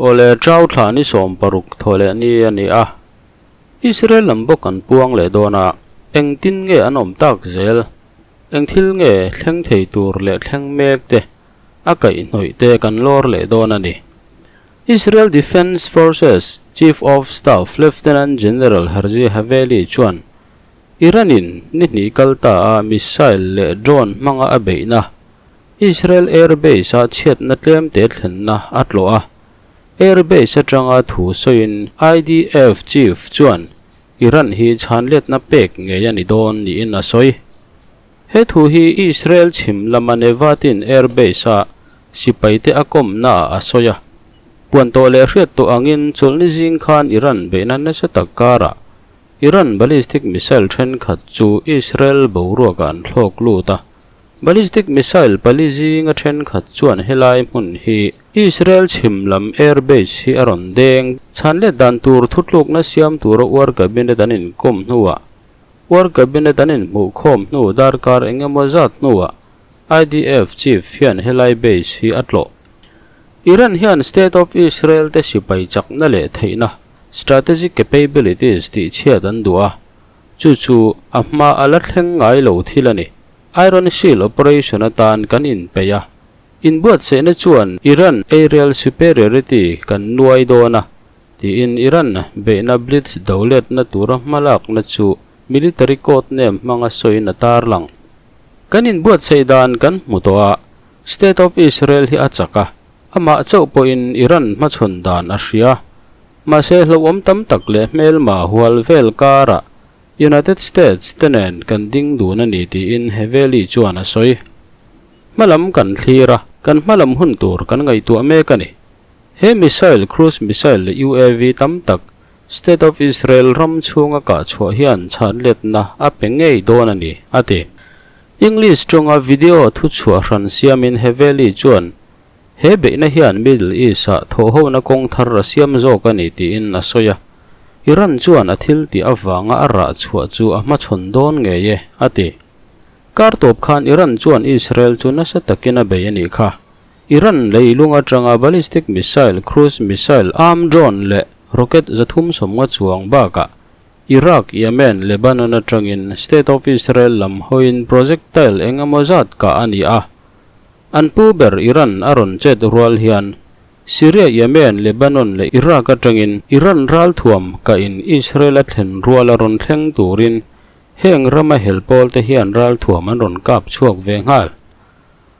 Awle Chau thla ni 16 thawhleh ni a ni a. Israel lam bawk an puang leh dawn a, engtin nge an awm tak zel? Eng thil nge thleng thei tur leh thleng mek te a kaihhnawih te kan lawr leh dawn a ni. Israel Defence Forces Chief of Staff Lieutenant General Herzi Haveli chuan Iran-in ni hnih kal ta a missile leh drone hmanga a beihna Israel air base-a chhiatna tlemte thlenna a tlawh a. Air base atanga thu sawiin IDF chief chuan Iran hi chhanletna pek ngei a ni dawn niin a sawi. He thu hi Israel chhim lama Nevatin air base-a sipaite a kawmnaah a sawi a. Puan tawh leh hriat tawh angin chawlhni zing khan Iran beihna nasa tak karah Iran ballistic missile thenkhat chu Israel boruakah an thlawk lut a. Ballistic missile pali zinga thenkhat chuan helai hmun hi Israel chhim lam air base hi a rawn deng. Chhanlet dan tur thutlukna siam tura War Cabinet an inkawm hnuah War Cabinet an inhmuhkhawm hnu darkar eng emaw zat hnuah IDF chief hian helai base hi a tlawh. Iran hian State of Israel te sipai chakna leh theihna, strategic capabilities, tihchhiat an duh a, chu chu a hma a la thleng ngai lo thil a ni. Iron Shield operation atan kan inpeih a, inbuatsaihna chuan Iran aerial superiority kan nuai dawn a, tiin Iran beihna blitz doletna tura hmalakna chu military code name hmanga sawiin a tarlang. Kan inbuatsaih dan kan hmu tawh a, State of Israel hi a chak a, amah chauh pawhin Iran hmachhawn dan a hria. Mahse hlauhawm tam tak leh hmelma hual vel karah United States te nen kan ding dun a ni tiin Haveli chuan a sawi. Hmalam kan thlir a, kan hmalam hun tur kan ngaihtuah mek a ni. He missile, cruise missile leh UAV tam tak State of Israel ram chhunga kah chhuah hian chhanletna a pe ngei dawn a ni, a ti. English tawnga video thuchhuah hran siamin Haveli chuan he beihna hian Middle East-ah thawhhona kawng thar a siam zawk a ni tiin a sawi a. Iran chuan a thil tih avanga a rah chhuah chu a hmachhawn dawn ngei e, a ti. Kar tawp khan Iran chuan Israel chu nasa takin a bei a nih kha. Iran leilung atanga ballistic missile, cruise missile, arm drone leh rocket 350 chuang bakah Iraq, Yemen, Lebanon atangin State of Israel lam hawiin projectile eng emaw zat kah a ni a. An pu ber Iran a rawn chet rual hian Syria, Yemen, Lebanon leh Iraq atangin Iran ralthuam kahin Israel a thlen rual a rawn thleng turin heng rama hel pawl te hian ralthuam an rawn kap chhuak ve nghal.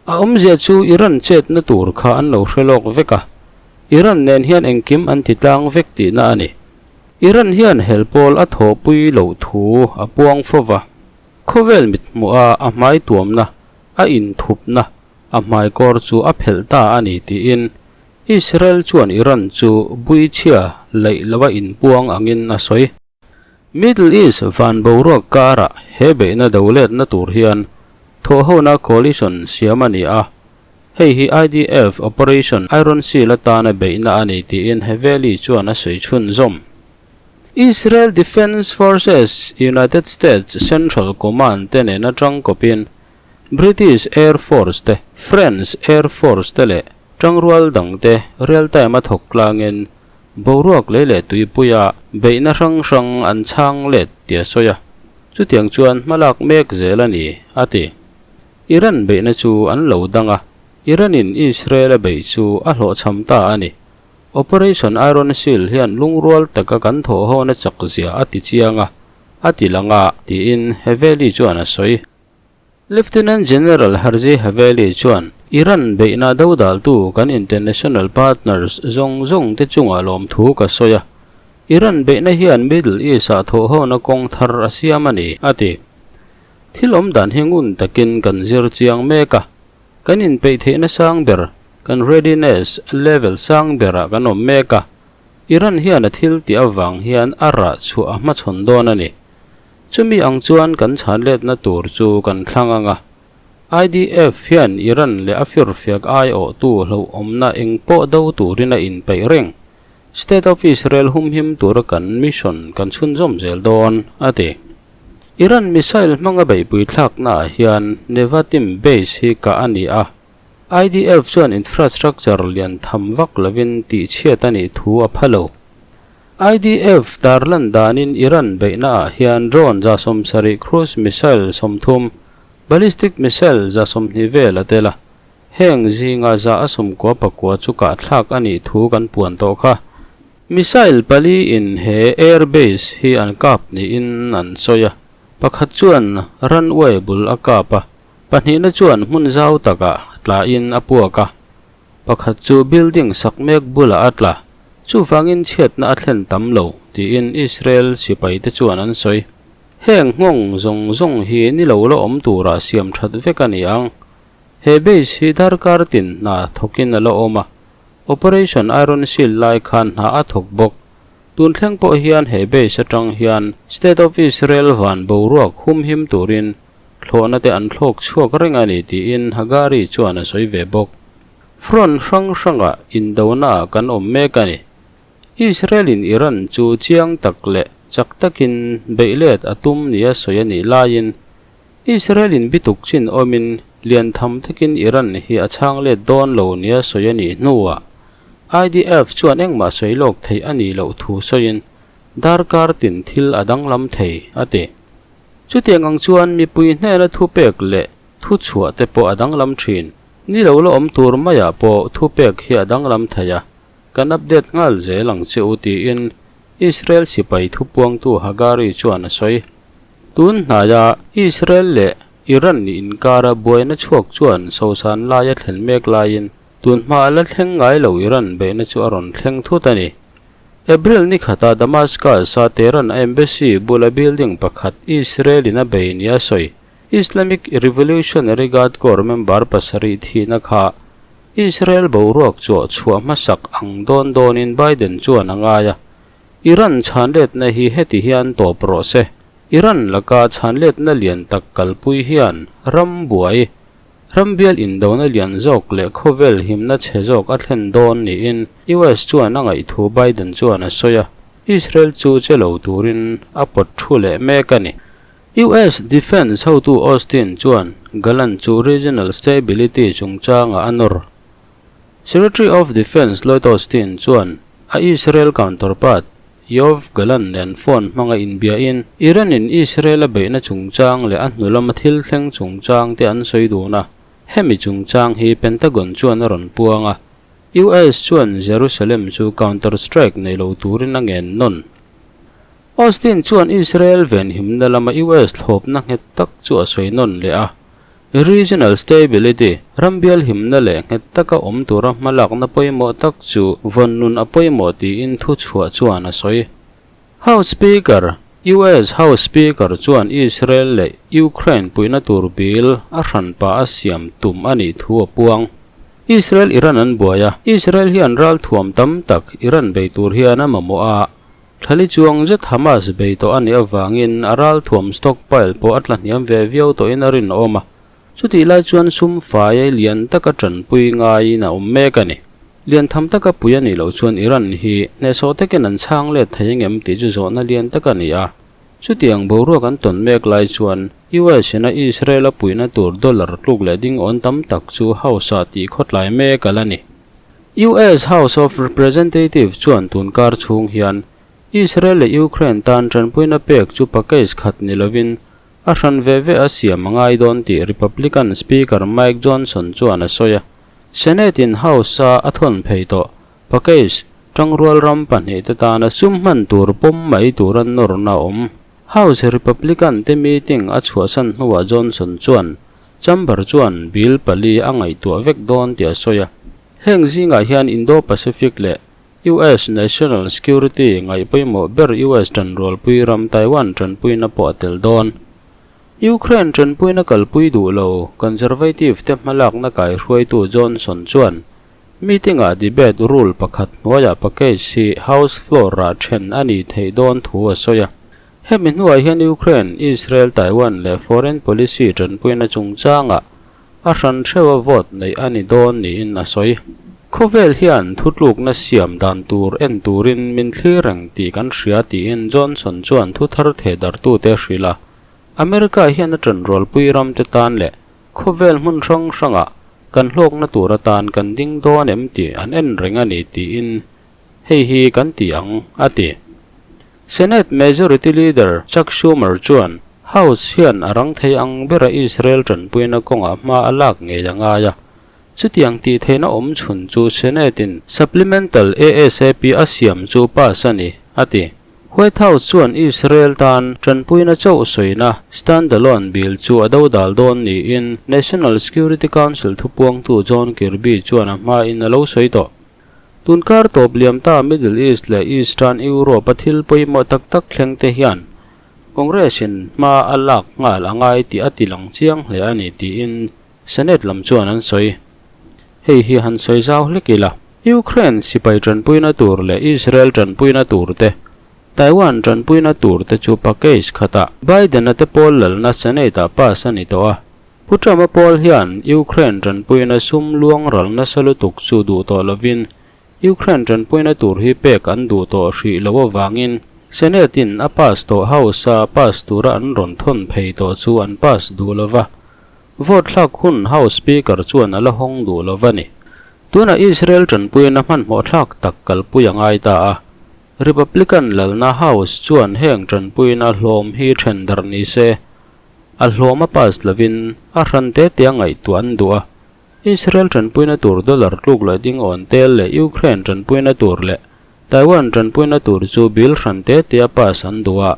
A awmzia chu Iran chetna tur kha an lo hre lawk vek a, Iran nen hian engkim an ti tlang vek tihna a ni. Iran hian hel pawl a thawhpui loh thu a puang fo va, khawvel mithmuh a a hmai tuamna a inthupna a hmaikawr chu a phelh ta a ni tiin Israel chuan Iran chu buichhia laih loa inpuang angin a sawi. Middle East van boruak karah he beihna doletna tur hian thawhhona coalition siam a ni a, hei hi IDF Operation Iron Seal atana beihna a ni tiin Haveli chuan a sawi chhunzawm. Israel Defense Forces United States Central Command te nena tangkawpin British Air Force te, French Air Force te leh tangrual dang te real time a thawk tlangin boruak lei leh tuipuia beihna hrang hrang an chhang let tih a sawi a, chutiang chuan hmalak mek zel a ni, a ti. Iran beihna chu an lo dang a, Iran-in Israel a beih chu a hlawhchham ta a ni. Operation Iron Shield hian lungrual taka kan thawhhawna chak zia a ti chiang a, a ti lang a, tiin Haveli chuan a sawi. Lieutenant General Herzi Haveli chuan Iran beihna dodaltu kan international partners zawng zawng te chungah lawmthu ka sawi a, Iran beihna hian Middle East-ah thawhhawna kawng thar a siam a ni, a ti. Thil awm dan hi ngun takin kan zir chiang mek a, kan inpeih theihna sang ber, kan readiness level sang berah kan awm mek a, Iran hian a thil tih avang hian a rah chhuah a hmachhawn dawn a ni. Chumi ang chuan kan chhanletna tur chu kan thlang ang a. IDF hian Iran leh a firfiak aiawhtu hlauhawmna eng pawh do turin a inpeih reng. State of Israel humhim tura kan mission kan chhunzawm zel dawn, a ti. Iran missile hmanga beihpui thlaknaah hian Nevatim base hi kah a ni a. IDF chuan infrastructure lian tham vak lovin tihchhiat a nih thu a pha lo. IDF tarlan danin Iran beihnaah hian drone 70 cruise missile 30, ballistic missile 120 vel a tel a. Heng zinga 99 chu kahthlak a nih thu kan puan tawh kha. Missile pali in he air base hi an kap niin an sawi a, pakhat chuan runway bul a kap a, pahnihna chuan hmun zau takah tlain a puak a, pakhat chu building sak mek bulah a tla, chuvangin chhiatna a thlen tam lo, tiin Israel sipaite chuan an sawi. Heng nghawng zawng zawng hi ni lo la awm tura siam that vek a ni ang. He base hi darkar tin hna thawkin a la awm a, Operation Iron Shield lai khan hna a thawk bawk. Tun thleng pawh hian he base atang hian State of Israel van boruak humhim turin thlawhna te an thlawk chhuak reng a ni tiin Hagari chuan a sawi ve bawk. Front hrang hrangah indonaah kan awm mek a ni. Israel-in Iran chu chiang tak leh chak takin beih let a tum nia sawi a nih laiin Israel-in bituk chin awmin lian tham takin Iran hi a chhang let dawn lo nia sawi a nih hnuah IDF chuan engmah sawi lawk theih a nih loh thu sawiin darkar tin thil a danglam thei, a ti. Chutiang ang chuan mipui hnena thupek leh thuchhuah te pawh a danglam thin. Ni lo la awm tur maiah pawh thupek hi a danglam thei a, kan update nghal zel ang che u tiin Israel sipai thupuangtu Hagari chuan a sawi. Tun hnaia Israel leh Iran inkara buaina chhuak chuan sosan laia thlen mek laiin tun hma a la thleng ngai lo Iran beihna chu a rawn thleng thut a ni. April ni khata Damascus-a Tehran embassy bula building pakhat Israel-in a bei nia sawi Islamic Revolutionary Guard Corps member pasarih thihna kha Israel boruak chuah chhuah hmasak ang dawn dawnin Biden chuan a ngai a. Iran chhanletna hi heti hian tawp rawh se. Iran laka chhanletna lian tak kalpui hian ram buai, ram bial indona lian zawk leh khawvel himna chhe zawk a thlen dawn niin US chuan a ngaihthu Biden chuan a sawi a, Israel chu che lo turin a pawt thu leh mek a ni. US Defence hotu Austin chuan Gallant chu regional stability chungchangah a nawr. Secretary of Defence Lloyd Austin chuan a Israel counterpart Yoav Gallant nen phone hmanga inbiahin Iran-in Israel a beihna chungchang leh a hnu lama thil thleng chungchang te an sawi dun a, hemi chungchang hi Pentagon chuan a rawn puang a, US chuan Jerusalem chu counter-strike nei lo turin a ngen nawn. Austin chuan Israel venhimna lama US thlawpna nghet tak chu a sawi nawn leh a. Regional stability, rambial himna leh nghet taka awm tura hmalakna pawimawh tak chu vawn nun a pawimawh tiin thuchhuah chuan a sawi. House Speaker, US House Speaker chuan Israel leh Ukraine puihna tur bill a hranpa a siam tum a nih thu a puang. Israel-Iran an buai a, Israel hian ralthuam tam tak Iran bei tur hian a mamawh a, Thlali chuang zet Hamas bei tawh a nih avangin a ralthuam stockpile pawh a tla hniam ve viau tawhin a rinawm a, chutih lai chuan sum fai lian taka tanpui ngaiin a awm mek a ni. Lian tham taka pui a nih loh chuan Iran hi hnehsawh takin an chhang let thei engem tih chu zawhna lian tak a ni a. Chutiang boruak an tawn mek lai chuan US in a Israel a puihna tur dollar tluk leh ding awn tam tak chu House ah tih khawtlai mek a la ni. US House of Representatives chuan tun kar chhung hian Israel leh Ukraine tan tanpuina pek chu package khat ni lovin a hran ve ve a siam a ngai dawn tih Republican Speaker Mike Johnson chuan a sawi a. Senate in House-a a thawn phei tawh package tangrual ram pahnihte tana sum hman tur pawm mai tura nawrna a awm. House Republican te meeting a chhuahsan hnuah Johnson chuan Chamber chuan bill pali a ngaihtuah vek dawn tih a sawi a. Heng zingah hian Indo-Pacific leh US National Security ngaih pawimawh ber US tanrualpui ram Taiwan tanpuina pawh a tel dawn. Ukraine tanpuina kalpui duh lo Conservative te hmalakna kaihruaitu Johnson chuan meeting-ah debate rule pakhat hnuaiah package hi House floor-ah then a nih theih dawn thu a sawi a. Hemi hnuah hian Ukraine, Israel, Taiwan leh foreign policy tanpuina chungchangah a hran theuha vote neih a ni dawn niin a sawi. Khawvel hian thutlukna siam dan tur en turin min thlir reng tih kan hria tiin Johnson chuan thu thar thehdarhtute a hrilh a. America hian a ṭanrualpui ramte tan leh khawvel hmun hrang hrangah kan hlawkna tur atan kan ding dawn em tih an en reng a ni tiin hei hi kan ti ang, a ti. Senate Majority Leader Chuck Schumer chuan House hian a rang thei ang bera Israel tanpuina kawngah hma a lak ngei a ngai a. Chutiang tih theihna awm chhun chu Senate-in Supplemental ASAP a siam chu pass a ni, a ti. White House chuan Israel tan tanpuina chauh sawina standalone bill chu a dodal dawn niin National Security Council thupuangtu John Kirby chuan a hmain a lo sawi tawh. Tunkar tawp liam ta Middle East leh Eastern Europe-a thil pawimawh tak tak thleng te hian Congress-in hma a lak nghal a ngai tih a tilang chiang hle a ni tiin Senate lam chuan an sawi. Hei hi han sawi zau hlek ila. Ukraine sipai tanpuina tur leh Israel tanpuina tur te, Taiwan tanpuina tur te chu package khatah Biden-a te pawl lalna Senate-ah pass a ni tawh a. Pu Trump-a pawl hian Ukraine tanpuina sum luang ral nasa lutuk chu duh tawh lovin Ukraine tanpuina tur hi pek an duh tawh hrih loh avangin Senate-in a pass tawh House-a pass tura an rawn thawn phei tawh chu an pass duh lova. Vote thlak hun House Speaker chuan a la hawng duh lo va ni. Tunah Israel tanpuina hmanhmawh thlak tak kalpui a ngai ta a. Republican lalna House chuan heng tanpuina hlawm hi then darh ni se, a hlawm a pass lovin a hran te tia ngaihtuah an duh a. Israel tanpuina tur dollar tluk leh ding awn tel leh Ukraine tanpuina tur leh Taiwan tanpuina tur chu bill hran te tia pass an duh a.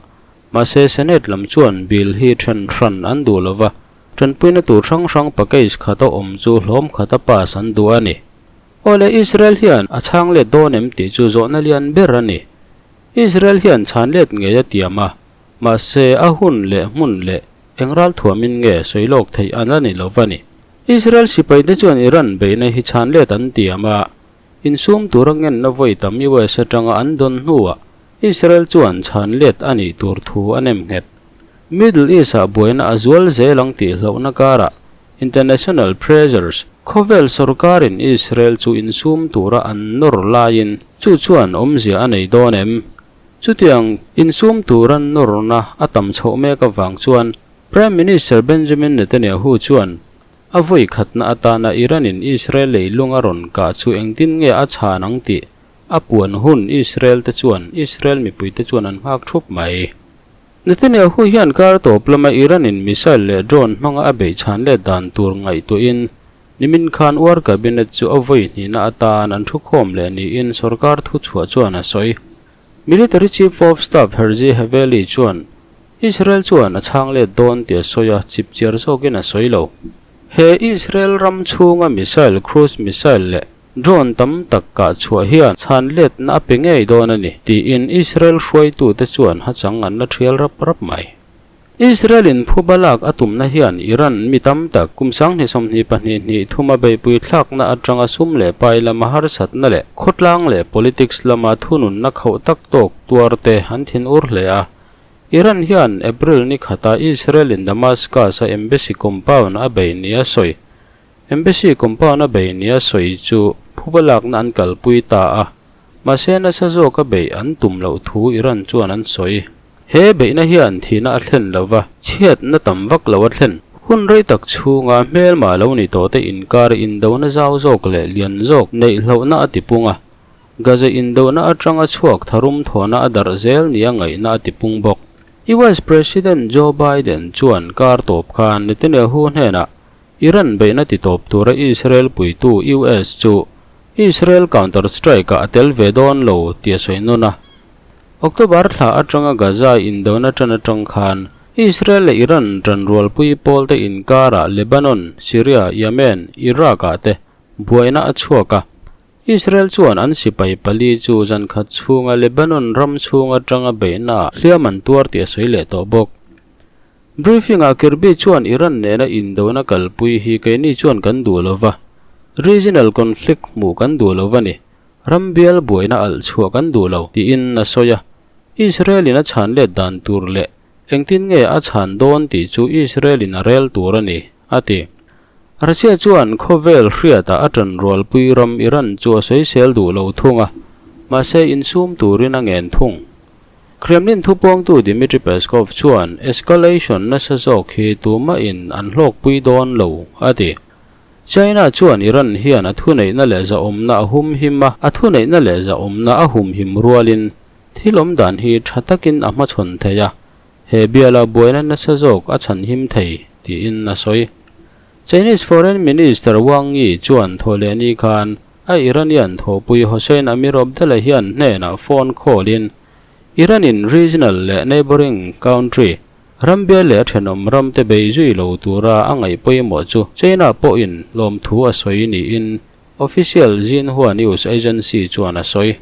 Mahse, Senate lam chuan bill hi then hran an duh lo va, tanpuina tur hrang hrang package khata awm chu hlawm khata pass an duh a ni. Awle, Israel hian a chhang let dawn em tih chu zawhna lian ber a ni. Israel hian chhan let ngei a tiam a, mahse a hun leh hmun leh eng ral thuamin nge sawi lawk theih an la ni lo va ni. Israel sipaite chuan Iran beihna hi chhan let an tiam a, Insum tura ngenna vawi tam US atanga an dawn hnuah Israel chuan chhan let a nih tur thu a nem nghet. Middle East-ah buaina a zual zel ang tih hlauhna karah international pressures khawvel sorkarin Israel chu insum tura an nawr laiin chu chuan awmzia a nei dawn em? Chutiang insum tura nawrna a tam chhoh mek avang chuan Prime Minister Benjamin Netanyahu chuan A vawi khatna atana Iran-in Israel leilung a rawn kah chu engtin nge a chhan ang tih a puan hun Israel te chuan Israel mipuite chuan an nghak thup mai. Netanyahu hian kar tawp lama Iran-in missile leh drone hmanga a beih chhan let dan tur ngaihtuahin nimin khan War Cabinet chu a vawi hnihna atan an thukhawm leh niin sorkar thuchhuah chuan a sawi. Military Chief of Staff Herzi Haveli chuan Israel chuan a chhang let dawn tih a sawi a, chipchiar zawkin a sawi lo. He Israel ram chhunga missile, cruise missile leh drone tam tak kah chhuah hian chhan letna a pe ngei dawn a ni, tiin Israel hruaitute chuan hachang an la thial rap rap mai. Israel-in phuba lak a tumna hian Iran mi tam tak kum 2022 hnih thuma beihpui thlakna atanga sum leh pai lama harsatna leh khawtlang leh politics lama thununna khauh tak tawk tuarte an thinur hle a. Iran hian April ni khata Israel-in Damascus-a embassy compound a bei nia sawi Embassy compound a bei nia sawi chu phuba lakna an kalpui ta a, mahse nasa zawka beih an tum loh thu Iran chuan an sawi. He beihna hian thihna a thlen lo va, chhiatna tam vak lo a thlen. Hun rei tak chhunga hmelma lo ni tawhte inkar indona zau zawk leh lian zawk neih hlauhna a tipung a, Gaza indona atanga chhuak tharum thawhna a darh zel nia ngaihna a tipung bawk. US President Joe Biden chuan kar tawp khan Netanyahu hnenah Iran beihna titawp tura Israel puitu US chu Israel counter-strike-ah a tel ve dawn lo tih a sawi nawn a. October thla atanga Gaza indona tan atang khan Israel leh Iran tanrualpui pawlte inkarah Lebanon, Syria, Yemen, Iraq-ah te buaina a chhuak a. Israel chuan an sipai pali chu zankhat chhunga Lebanon ram chhung atanga beihnaah hliam an tuar tih a sawi leh tawh bawk. Briefing-ah Kirby chuan Iran nena indona kalpui hi keini chuan kan duh lo va, regional conflict hmuh kan duh lo a ni. Ram bial buaina alh chhuah kan duh lo, tiin a sawi a. Israel-in a chhan let dan tur leh engtin nge a chhan dawn tih chu Israel-in a rel tur a ni, a ti. Russia chuan khawvel hriatah a ṭanrualpui ram Iran chu a sawisel duh lo thung a, mahse insum turin a ngen thung. Kremlin thupuangtu Dmitry Peskov chuan escalation nasa zawk hi tumahin an hlawkpui dawn lo, a ti. China chuan Iran hian a thuneihna leh zahawmna a humhim a, a thuneihna leh zahawmna a humhim rualin thil awm dan hi tha takin a hmachhawn thei a, he biala buaina nasa zawk a chhanhim thei, tiin a sawi. Chinese Foreign Minister Wang Yi chuan thawhlehni khan a Iranian thawhpui Hossein Amirabdollahian hnenah phone call-in Iran-in regional leh neighbouring country Rambial leh a thenawm ramte bei zui lo tura a ngaih pawimawh chu China pawhin lawmthu a sawi niin official Xinhua news agency chuan a sawi.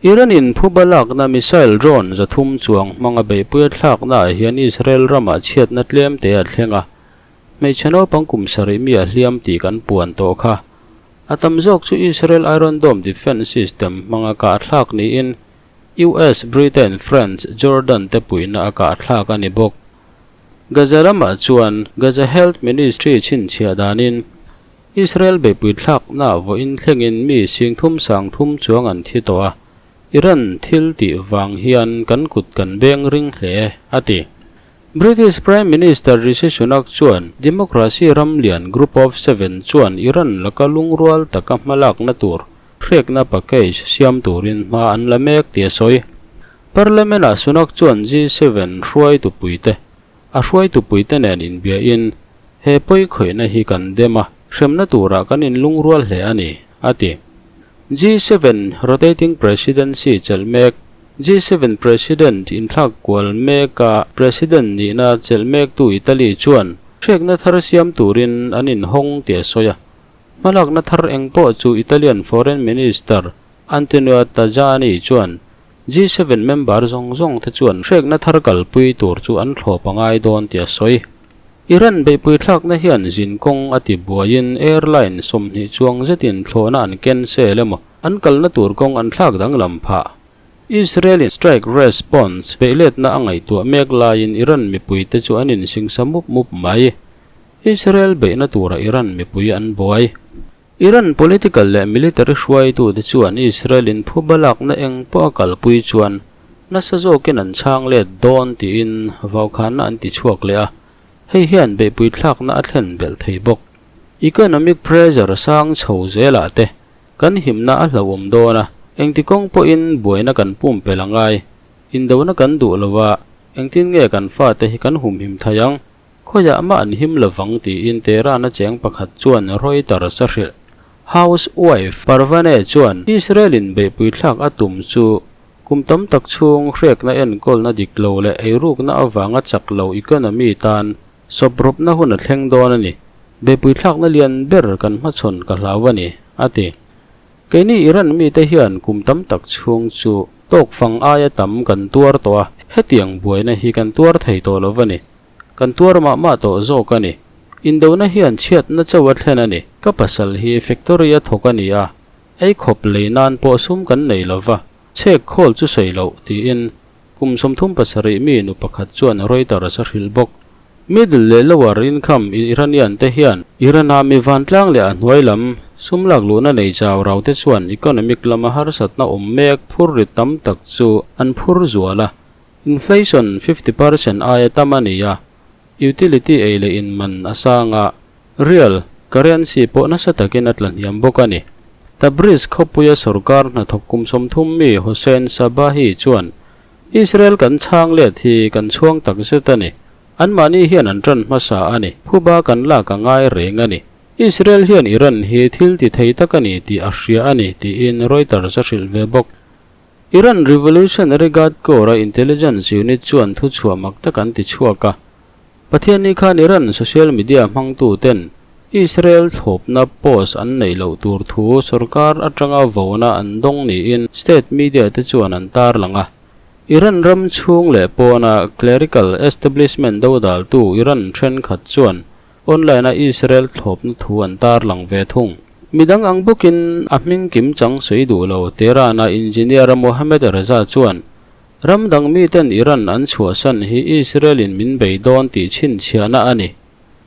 Iran-in phuba lakna missile drone 300 chuang hmanga beihpui a thlaknaah hian Israel ramah chhiatna tlem te a thleng a, hmeichhe naupang kum sarih mi a hliam tih kan puan tawh kha. A tam zawk chu Israel Iron Dome defence system hmanga kah thlak niin US, Britain, France, Jordan te puihna a kah thlak a ni bawk. Gaza lamah chuan Gaza Health Ministry chhinchhiah danin Israel beihpui thlakna vawiin thlengin mi singthum sangthum chuang an thi tawh a, Iran thil tih vang hian kan kut kan beng ring hle, a ti. British Prime Minister Rishi Sunak chuan Democracy ram lian Group of Seven chuan Iran laka lungrual taka hmalakna tur Hrekna package siam turin hma an la mek tih a sawi. Parliament-ah Sunak chuan G7 hruaitupuite a hruaitupuite nen inbiain he pawi khawihna hi kan dem a, hremna turah kan inlungrual hle a ni, a ti. G7 rotating presidency chelh mek G7 president inthlak kual meka president nihna chelh mektu Italy chuan hrekna thar siam turin an inhawng tih a sawi a. Hmalakna thar eng pawh chu Italian Foreign Minister Antonio Tajani chuan G7 member zawng zawng te chuan hrekna thar kalpui tur chu an thlawp a ngai dawn tih a sawi. Iran beihpui thlakna hian zin kawng a ti buaiin airline 20 chuang zetin thlawhna an cancel emaw an kalna tur kawng an thlak danglam phah. Israel-in strike response beihletna a ngaihtuah mek laiin Iran mipuite chu an insingsa mup mup mai. Israel beihna tura Iran mipui an buai. Iran political leh military hruaitute chuan Israel-in phuba lakna eng pawh a kalpui chuan nasa zawkin an chhang let dawn tiin vaukhanna an ti chhuak leh a, hei hian beihpui thlakna a thlen belh thei bawk. Economic pressure sang chho zelah te kan himna a hlauhawm dawn a, engti kawng pawhin buaina kan pumpelh a ngai. Indona kan duh lo a, engtin nge kan fate hi kan humhim thei ang? Khawiah mah an him lovang tiin Tehran-a cheng pakhat chuan Reuters a hrilh. Housewife Parvaneh chuan Israel-in beihpui thlak a tum chu kum tam tak chhung hrekna enkawlna dik lo leh eirukna avanga chak lo economy tan sawprawpna hun a thleng dawn a ni. Beihpui thlakna lian ber kan hmachhawn ka hlau a ni, a ti. Keini Iran mite hian kum tam tak chhung chu tawkfang aia tam kan tuar tawh a, hetiang buaina hi kan tuar thei tawh lo va ni. Kan tuar mah mah tawh zawk a ni. Indona hian chhiatna chauh a thlen a ni. Ka pasal hi factory a thawk a ni a, ei khawp lei nan pawh sum kan nei lo va, chhek khawl chu sawi loh, tiin kum 37 mi nu pakhat chuan Reuters a hrilh bawk. Middle leh lower income Iranian te hian Iran-a mi vantlang leh a hnuai lam sum lak luhna nei chau rau te chuan economic lama harsatna awm mek phur rit tam tak chu an phur zual a, inflation 50% aia tam a ni a, utility ei leh in man a sang a, rial, currency, pawh nasa takin a tla hniam bawk a ni. Tabriz khawpuia sorkar hnathawk kum 30 mi Hossein Sabahi chuan Israel kan chhang let hi kan chhuang tak zet a ni. Anmahni hian an ṭan hmasa a ni. Phuba kan lak a ngai reng a ni. Israel hian Iran hi thil ti thei tak a ni tih a hria a ni, tiin Reuters a hrilh ve bawk. Iran Revolutionary Guard Corps-a intelligence unit chuan thuchhuah mak tak an ti chhuak a. Pathianni khan Iran social media hmangtuten Israel thlawpna post an neih loh tur thu sorkar atanga vona an dawng niin state media te chuan an tarlang a. Iran ram chhung leh pawna clerical establishment dodaltu Iran thenkhat chuan online-a Israel thlawpna thu an tarlang ve thung. Midang ang bawkin a hming kim chang sawi duh lo Tehran-a engineer Mohammad Reza chuan Ram dang miten Iran an chhuahsan hi Israel-in min bei dawn tih chhinchhiahna a ni.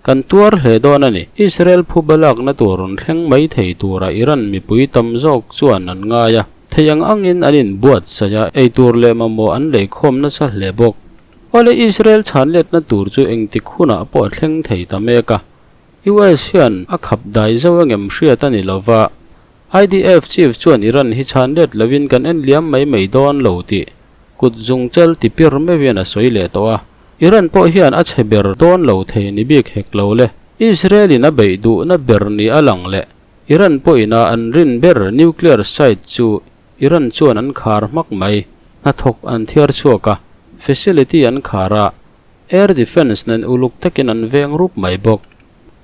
Kan tuar hle dawn a ni. Israel phuba lakna tur rawn thleng mai thei tura Iran mipui tam zawk chuan an ngai a. Thei ang angin an inbuatsaih a, ei tur leh mamawh an leikhawm nasa hle bawk. Awle Israel chhanletna tur chu engtik hunah pawh a thleng thei ta mek a. US hian a khap dai zo engem hriat a ni lo va, IDF chief chuan Iran hi chhan let lovin kan en liam mai mai dawn lo tih kut zungchal ti pir meuhin a sawi leh tawh a. Iran pawh hian a chhe ber dawn lo thei ni bik hek lo le. Israel in a beih duhna ber ni a lang leh Iran pawhin a an rin ber nuclear site chu Iran chuan an khar hmak mai. Hnathawk an thiar chhuak a, facility an khar a, Air defence nen uluk takin an veng rup mai bawk.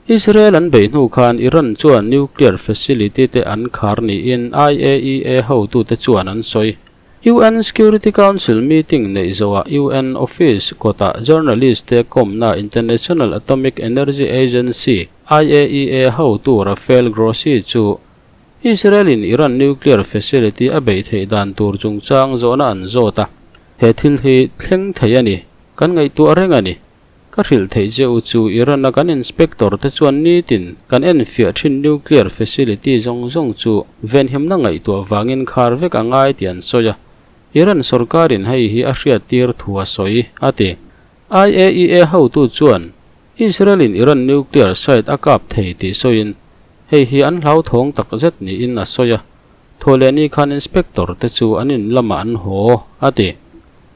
Israel an beih hnu khan Iran chuan nuclear facility te an khar niin IAEA hotute chuan an sawi. UN Security Council meeting neih zawhah UN office kawtah journalist te kawmna International Atomic Energy Agency, IAEA, hotu Rafael Grossi chu Israel-in Iran nuclear facility a beih theih dan tur chungchang zawhna an zawt a. He thil hi thleng thei a ni, kan ngaihtuah reng a ni. Ka hrilh theih che u chu Iran-a kan inspector te chuan nitin kan enfiah thin nuclear facility zawng zawng chu venhimna ngaihtuah vangin khar vek a ngai tih an sawi a. Iran sorkarin hei hi a hriattir thu a sawi, a ti. IAEA hotu chuan Israel-in Iran nuclear site a kap thei tih sawiin hei hi an hlauthawng takzet niin a sawi a. Thawhlehni khan inspector te chu an in lamah an haw, a ti.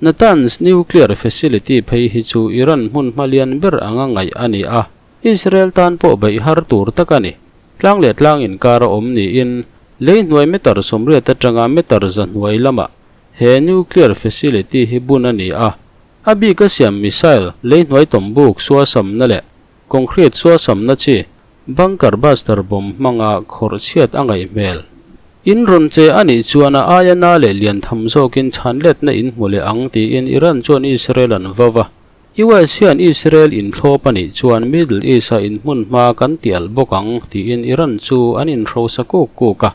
Natanz nuclear facility phei hi chu Iran hmun hma lian ber anga ngaih a ni a, Israel tan pawh beih har tur tak a ni. Tlang leh tlang inkar a awm niin lei hnuai meter 80 atanga meter za hnuai lamah he nuclear facility hi bun a ni a. A bika siam missile lei hnuai tawmbuk suasamna leh concrete suasamna chi bunker buster bomb hmanga khawrh chhiat a ngaih hmel. In rawn che a nih chuan a aia na leh lian tham zawkin chhan letna in hmu leh ang tiin Iran chuan Israel an vau a. US hian Israel inthlawp a nih chuan Middle East-a inhmun hma kan ti alh bawk ang tiin Iran chu an inhrosa kuk kuk a.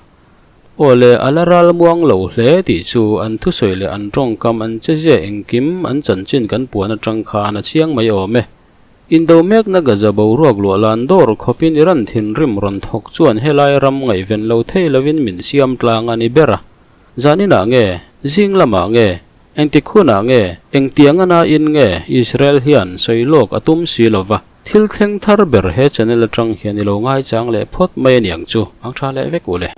Aw le, a la ral muang lo hle tih chu an thusawi leh an tawngkam an chezia engkim an chanchin kan puan atang khan a chiang mai awm e. Indo mekna Gaza boruak luah lan dawr khawpin Iran thinrim rawn thawk chuan helai ram ngaihven lo thei lovin min siam tlang a ni ber a. Zaninah nge? Zing lamah nge? Engtik hunah nge? Engtiang a nain nge Israel hian sawi lawk a tum si lova? Thil thleng thar ber he channel atang hian i lo ngaichang leh phawt mai aniang chu. Ang tha leh vek u le.